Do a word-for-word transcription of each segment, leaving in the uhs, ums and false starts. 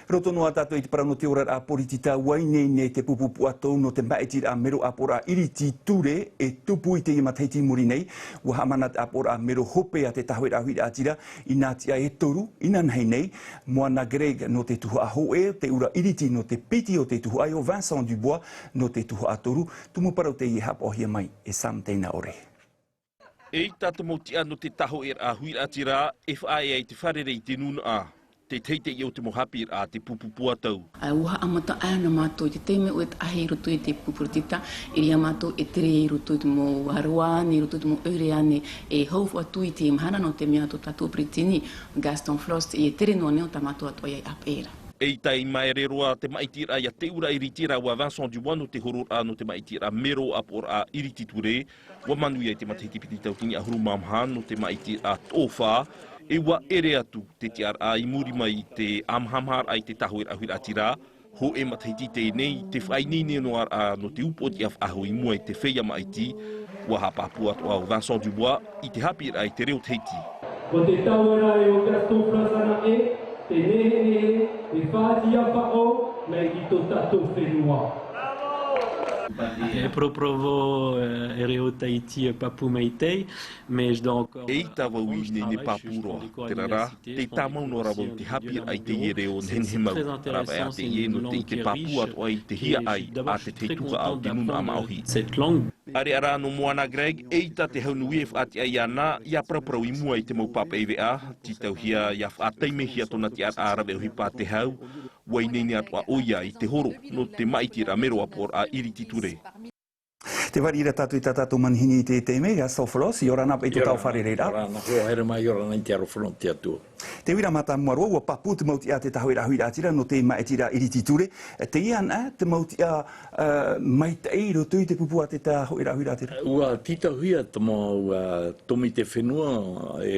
Roto noa tātou i te parau nō te oraraʻa poritita, ʻua ineine te pupu puatou nō te māʻitiraʻa mero ʻāpoʻoraʻa iriti ture e tupu i teie matahiti i muri nei. ʻUa haʻamana te ʻāpoʻoraʻa mero hope a te Tāhōʻēraʻa Huiraʻatira i nā tiʻa e toru inanahi nei. Moana Gregg nō te tuhaʻa hōʻē, Teʻura Iriti nō te piti o te tuhaʻa iva, Vincent Dubois nō te tuhaʻa toru. Tumu parau teie e haʻapaʻohia mai e Sam Teinaʻore. ʻEita te mau tiʻa nō te Tāhōʻēraʻa Huiraʻatira e faʻaea i te fārerei i te nūnaʻa. Te teitei o te mau haʻapiʻiraʻa a te pupu puatou. ʻUa haʻamata ʻana mātou i te taime ʻoe taʻahi i roto i te pupu poritita, i reira mātou e tere i roto i te mau aroā ānei, i roto i te mau ʻoire ānei, e hau atu i teie mahana nō te mea tō tātou peretiteni, Gaston Flosse, e tere noa nei ʻo tā mātou atoʻa ia ʻāpeʻe ra. ʻEita i māere roa te māʻitiraʻa ia Teʻura Iriti rāua Vincent Dubois nō te hororaʻa nō te māʻitiraʻa mero ʻāpoʻoraʻa iriti ture. ʻUa manuia i te matahiti piti tauatini ʻahuru mā maha nō te māʻitiraʻa toʻofa, e ʻua ʻere atu te tiʻaraʻa i muri mai i te ʻāmahamaharaʻa i te Tāhōʻēraʻa Huiraʻatira. Hōʻē matahiti teie nei te faʻaineine noa ra nō te upoʻotiʻa faʻahou i mua i te feiā māʻiti. ʻUa haʻapāpū atoʻa ʻo Vincent Dubois i te haʻapiʻiraʻa i te reo Tahiti. Ko te taueraʻa ʻo Gaston Flosse anaʻe, te nehenehe, te faʻatiʻa faʻahou mai i tō tātou fenua. E proprovo, eh, e reo Tahiti, eh, pāpū maitaʻi, mais je dois encore, eh, ʻEita vau i ineine pāpū roa, terā rā, tē tāmau noa ra vau te haʻapiʻiraʻa i teie reo nehenehe mau, rāveʻa teie nō te ʻite pāpū atoʻa i te hiaʻai a te tahi tuhaʻa o te nūnaʻa māʻohi. Cette langue. ʻAreʻa rā nō Moana Gregg, ʻeita te hau nui e faʻatiʻa iāna, ia paraparau i mua i te mau pāpaʻi veʻa, tītauhia ia faʻataimehia tōna tiʻaraʻa rave ʻohipa te hau, ʻua ineine atoʻa ʻoia i te horo, nō te māʻitiraʻa mero ʻāpoʻoraʻa iriti ture. Tē vai ra tātou i tā tātou manihini i teie taime, Gaston Flosse, ʻia ora na paʻi tō tāua fārereiraʻa. ʻIa ora na, ʻia haere mai, ʻia ora na i te aroha nō te Atua. Tē vai ra mātāmua roa, ʻua pāpū te mau tiʻa a te Tāhōʻēraʻa Huiraʻatira nō te māʻitiraʻa iriti ture. Teie anaʻe te mau tiʻa, eh, maitaʻi i roto i te pupu a te Tāhōʻēraʻa Huiraʻatira? ʻUa tītauhia te mau, eh, tōmite fenua, e,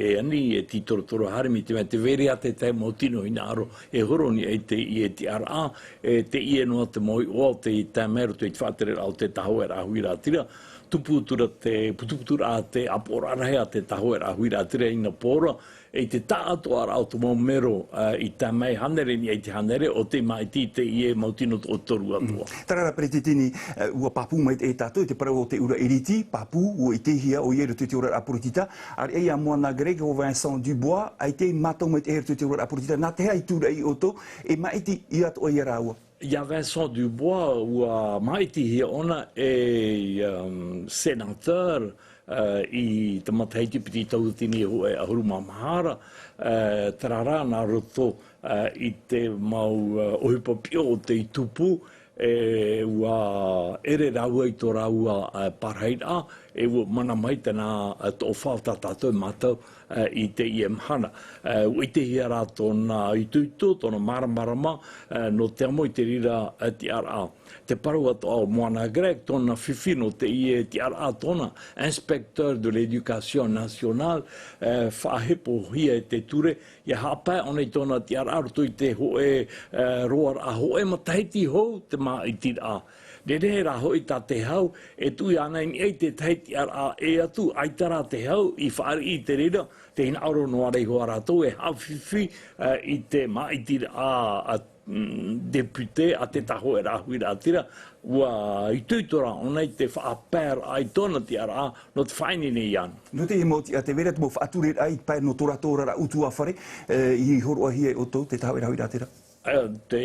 e ani, e tītorotoro haere mai te mea tē vai ra te tahi mau tino hinaʻaro e horo nei ai teie tiʻaraʻa, e teie noa te mau iʻoa o te tae mai i roto i te faʻatereraʻa o te Tāhōʻēraʻa Huiraʻatira, tupu atu ra te, putuputuraʻa a te ʻāpoʻoraʻa rahi a te Tāhōʻēraʻa Huiraʻatira i nā pō ra, i te taʻatoʻaraʻa o te mau mero, ā, i tae mai hānere nei i te hānere, ʻo tē māʻiti i teie mau tino toʻotoru atoʻa. Mm. Terā rā, Peretiteni, ā, ʻua pāpū maitaʻi tātou i te parau o Teʻura Iriti, pāpū, ʻua ʻitehia ʻoia i roto i te oraraʻa poritita, ʻareʻa ia Moana Gregg, ʻo Vincent Dubois, ʻaita i mātau maitaʻi i roto i te oraraʻa poritita, nā te aha i tūraʻi ʻoutou, e māʻiti atoʻa ia rāua? Ia Vincent Dubois, ʻua māʻitihia ʻōna ei, um, sénateur, uh, i te matahiti piti tauatini hōʻē ʻahuru mā maha ra, uh, terā rā nā roto, uh, i te mau, uh, ʻohipa piʻo o tei tupu, e ʻua ʻere rāua i tō rāua, uh, parahiraʻa, e ʻua mana mai tēnā, uh, toʻofa o tā tātou e mātau, ā, i teie mahana. Ā, ʻua ʻitehia rā tōna itoito, tōna māramarama, ā, nō te amo i te reira, ā, tiʻaraʻa. Te parau atoʻa o Moana Gregg, tōna fifi nō teie tiʻaraʻa tōna, inspecteur de l'éducation nationale, ā, faʻahepohia e te ture, ʻia haʻapae ʻōna i tōna tiʻaraʻa roto i te hōʻē, ā, roaraʻa hōʻē matahiti hou te māʻitiraʻa. Nehenehe rā hoʻi tā te hau, e tuʻu iāna i niʻa i te tahi tiʻaraʻa ʻē atu, ʻaita rā te hau i fāriʻi i te reira, tē hinaʻaro noa ra iho ā rātou e haʻafifi, ā, i te māʻitiraʻa, ā, mm, député a te Tāhōʻēraʻa Huiraʻatira, ʻua itoito rā ʻōna i te faʻapaeraʻa i tōna tiʻaraʻa, nō te faʻaineine iāna. Nō teie mau tiʻa, tē vai ra te mau faʻatureraʻa i pae nō tō rātou oraraʻa ʻutuāfare, ā, i hōroʻahia e ʻoutou, te Tāhōʻēraʻa Huiraʻatira? Ā, te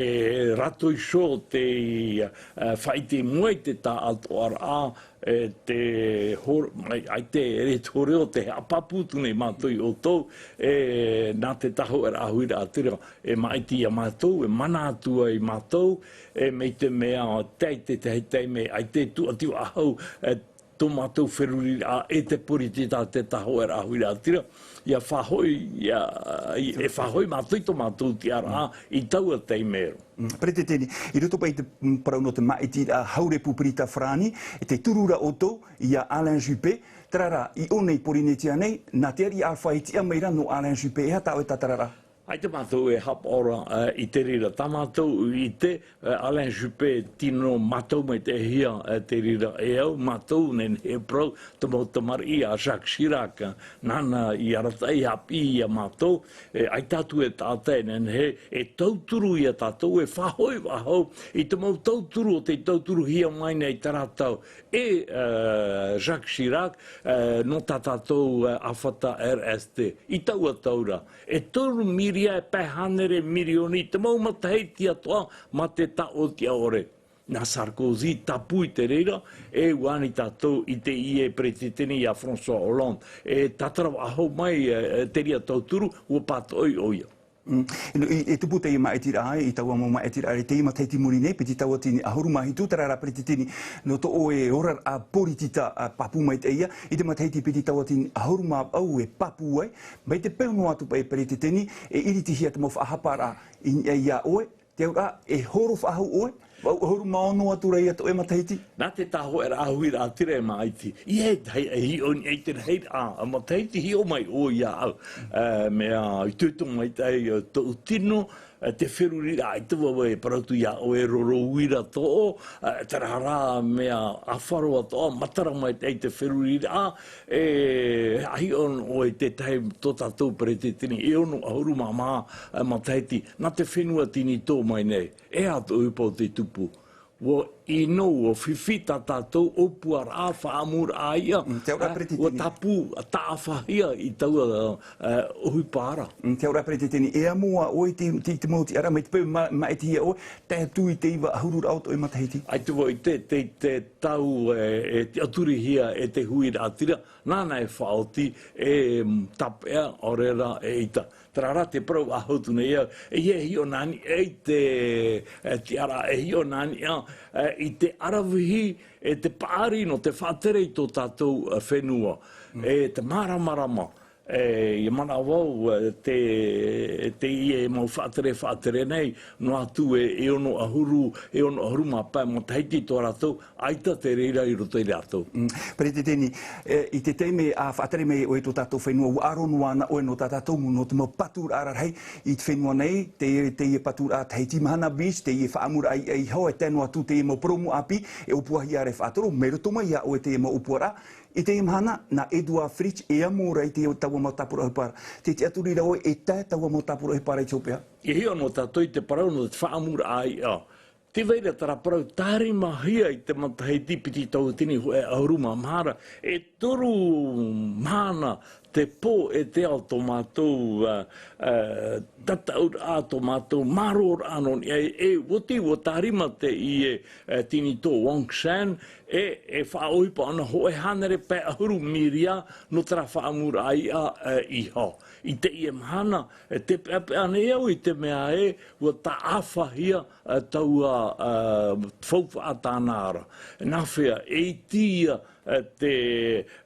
rātou iho te, ā, faʻaʻite i mua i te taʻatoʻaraʻa, e te hor-, ʻaita, ʻaita e riro te hōrero, te haʻapāpū atu nei mātou ia ʻoutou, e nā te Tāhōʻēraʻa Huiraʻatira, e māʻiti ia mātou, e mana atu ai mātou, e mai te mea, tae i te tahi taime, ʻaita e tuʻatiʻa faʻahou, e tō mātou feruriraʻa e te poritita a te Tāhōʻēraʻa Huiraʻatira, ʻia faʻahoʻi, ʻia, e faʻahoʻi mātou i tō mātou tiʻaraʻa i taua taime ra. Mm, Peretiteni, i roto paʻi i te, mm, parau nō te māʻitiraʻa hau repuberita farāni, e tē turu ra ʻoutou ia Alain Juppé, terā rā, i ʻō nei Porinetia nei, nā te ariʻi ʻāfā i tiʻa mai ra nō Alain Juppé, e aha tā ʻoe tātararaʻa? ʻAita mātou e haʻapaʻo ra, ā, i te reira. Tā mātou i ʻite, ā, Alain Juppé, tino mātau maitaʻihia, ā, te reira e au, mātou nehenehe e parau, te mau tamariʻi a Jacques Chirac, ā, nāna i arataʻi haʻapiʻi ia mātou, e, ʻaita atu e taʻata e nehenehe, e tauturu ia tātou, e faʻahoʻi faʻahou, i te mau tauturu o tei tauturuhia mai nei i terā tau, e, ā, Jacques Chirac, ā, nō tā tātou, ā, ʻāfata R S T, i taua tau ra. E toru miria e pae hānere mirioni te mau matahiti atoʻa mā te taʻotiʻa ʻore. Nā Sarkozy, tāpū i te reira, e ʻua ani tātou i teie peretiteni ia François Hollande. E tātara faʻahou mai, e, e te reira tauturu, ʻua pātoʻi ʻoia. Mm. E, e, e tupu teie māʻitiraʻa, i taua mau māʻitiraʻa, i teie matahiti i muri nei, piti tauatini ʻahuru mā hitu, terā rā peretiteni, nō tō ʻoe oraraʻa poritita, ā, pāpū maitaʻi ia, i te matahiti piti tauatini ʻahuru mā vaʻu e pāpū ai, mai te peu noa atu paʻi peretiteni, e iritihia te mau faʻahaparaʻa i niʻa ia ʻoe, te auraʻa, e horo faʻahou ʻoe, vaʻu ʻahuru mā ono atu ra ia tō ʻoe matahiti. Nā te tāhōʻēraʻa huiraʻatira e māʻiti, ʻeiaha e tahi e hiʻo i niʻa i te rahiraʻa, ā, matahiti hiʻo mai ʻoe iāʻu, ā, mea itoito maitaʻi, ā, tōʻu tino, ā, te feruriraʻa, ʻaita vau e parau atu iā ʻoe e roro uira tō ʻoe, ā, terā rā mea ʻāfaro atoʻa, matara maitaʻi te feruriraʻa, e, ʻa hiʻo ʻoe i te tahi tō tātou peretiteni, e ono ʻahuru mā maha, ā, matahiti, nā te fenua tinitō mai nei, e aha tō ʻoe ʻohipa ʻo tei tupu. ʻUa ʻino, ʻua fifi tā tātou ʻōpuaraʻa, faʻaʻamuraʻa iʻa, Mm, te auraʻa ā, peretiteni. ʻUa tāpū, ā, taʻafahia i taua, ā, ʻohipa ra. Mm, te auraʻa peretiteni, e amo ā ʻoe i te, te, te mau tiʻaraʻa, mai te peu mā, māʻitihia ʻoe, tae atu i te iva ʻahuru ra o tō ʻoe matahiti. ʻAita vau i te, te, te tau, e, e tiʻaturihia e te huiraʻatira, nāna e faʻaoti, e, mm, tāpeʻa, ʻaore rā, eʻita. Terā rā te parau faʻahou atu nei au, e, e hiʻo nā niʻa i te, e, tiʻaraʻa, e hiʻo nā niʻa, e, i te ʻaravihi, e te paʻari nō te faʻatere i tō tātou, e, fenua. Mm. E te māramarama, e, ʻia manaʻo vau, e, te, teie mau faʻatere, faʻatere nei, noa atu e, e ono ʻahuru, e ono ʻahuru mā pae matahiti tō rātou, ʻaita te reira i roto ia rātou. Mm. Peretiteni, e, i te taime a faʻatere mai ʻoe i tō tātou fenua, ʻua ʻaro noa ana ʻoe nō tā tātou, nō te mau paturaʻa rarahi i te fenua nei, te, teie paturaʻa Tahiti Mahana Beach, teie faʻaʻamuraʻa iʻa, e tae noa atu teie mau purōmu ʻāpī, e ʻōpuahia ra e faʻatoro, mai roto mai iā ʻoe teie mau ʻōpuaraʻa. I teie mahana, nā Édouard Fritch e amo ra i te taua mau tāpura ʻohipa ra. Tē tiʻaturi ra ʻoe e tae taua mau tāpura ʻohipa ra i te hopeʻa. E hiʻo nō tātou i te parau nō te faʻaʻamuraʻa iʻa. Tē vai ra terā parau tārimahia i te matahiti piti tauatini hōʻē ʻahuru mā maha ra, e toru mahana te pō e te ao tō mātou, ā, ā, tataʻuraʻa, tō mātou mārōraʻa nō niʻa i, e oti, ʻua tārima teie, ā, tinitō Wang Shan, e, e faʻaʻohipa ʻōna hōʻē hānere pae ʻahuru miria nō terā faʻaʻamuraʻa iʻa, ā, iho. I teie mahana, e tē peʻapeʻa nei au i te mea ē, ʻua taʻafahia, ā, taua, ā, faufaʻa tāna ra. Nā hea, e iti ia, ā, te,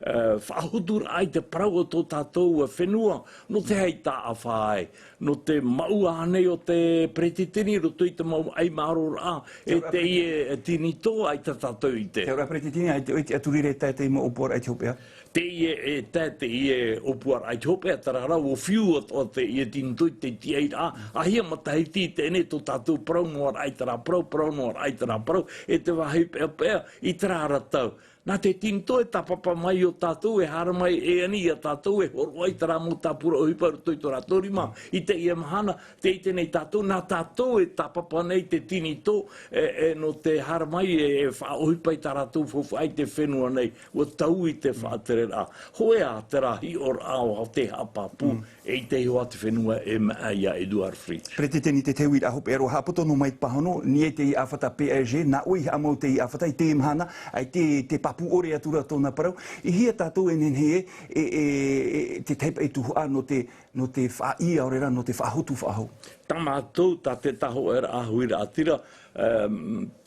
ā, faʻahoturaʻa i te parau o tō tātou, ā, fenua, nō te aha i taʻafa ai, nō te maʻua ānei o te peretiteni i roto i te mau ʻaimārōraʻa, e teie, ā, tinitō, ʻaita tātou i te. Te auraʻa peretiteni, ʻaita ʻoe i tiʻaturi ra e tae teie mau ʻōpuaraʻa i te hopeʻa. Teie e tae teie ʻōpuaraʻa i te hopeʻa, terā rā, ʻua fiu atoʻa teie tinitō i te tiʻairaʻa, ā, hia matahiti i teie nei tō tātou parau noa ra i terā parau, parau noa ra i terā parau, e te vāhi peʻapeʻa, i terā ra tau. Nā te tinitō e tāpapa mai iō tātou, e haere mai e ani iā tātou, e hōroʻa i terā mau tāpura ʻohipa i roto i tō rātou rima, i teie mahana, tē ʻite nei tātou, nā tātou e tāpapa nei te tinitō, e, e, nō te haere mai, e, e faʻaʻohipa i tā rātou faufaʻa i te fenua nei, ʻua taui te faʻatereraʻa. Hōʻē ā terā hiʻoraʻa o te haʻapāpū, Mm. e ʻite iho ā te fenua e maʻa iā Édouard Fritch. Peretiteni, te tauiraʻa hopeʻa roa, haʻapoto noa mai te pāhono, nā teie ʻāfata P A G, nā ʻoe i haʻamau i teie ʻāfata, i teie mahana, ʻaita tē pāpū ʻore atu ra tōna parau, e hia tātou e nehenehe e, e, e, e te taipa e tuhaʻa nō te, nō te faʻaʻī, ʻaore rā, nō te faʻahotu faʻahou. Tā mātou, tā te tāhōʻēraʻa huiraʻatira, ā,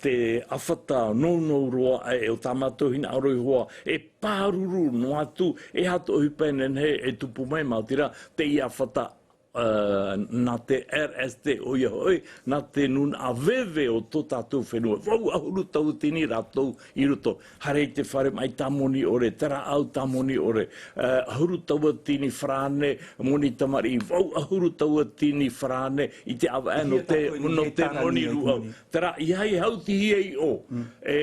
te ʻāfata nounou roa, e, o tā mātou hinaʻaro iho ā, e pāruru noa atu, e aha tō ʻohipa e nehenehe e tupu mai, maoti rā, teie ʻāfata, nā te R S T ʻoia hoʻi, nā te nūnaʻa veve o tō tātou fenua. Vaʻu ʻahuru tauatini rātou i roto. Haere i te fare maʻi tāmoni ʻore, terā ʻau tāmoni ʻore, ʻahuru tauatini farāne moni tamariʻi, vaʻu ʻahuru tauatini farāne i te ʻāvaʻe nō te, nō te moni rūʻau. Terā, ʻeiaha e hautihia i ʻō, e,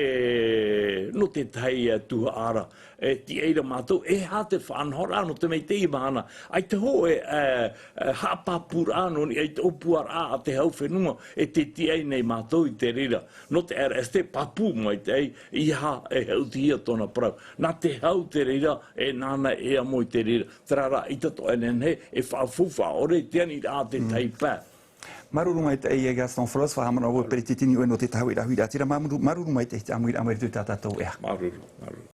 nō te tahi, e, tuhaʻa ra. E, tiʻa ra mātou, e aha te faʻanahoraʻa nō te maitaʻi mahana. ʻAita hōʻē, e, e, haʻapāpūraʻa nō niʻa i te ʻōpuaraʻa a te hau fenua, e te tiʻa nei mātou i te reira. Nō te R S T pāpū maitaʻi, ʻeiaha e hautihia tōna parau. Nā te hau te reira, e nāna e amo i te reira. Terā rā, ʻaita atoʻa e nehenehe, e faʻafaufaʻa ʻore te aniraʻa a te tahi pae. Māuruuru maitaʻi ia Gaston Flosse, faʻahaʻamanaʻo vau e peretiteni ʻoe nō te tahuʻa huiraʻatira. Māuruuru, māuruuru maitaʻi te ʻāmuiraʻa mai i roto i tā tātou ʻeʻa. Māuruuru, māuruuru.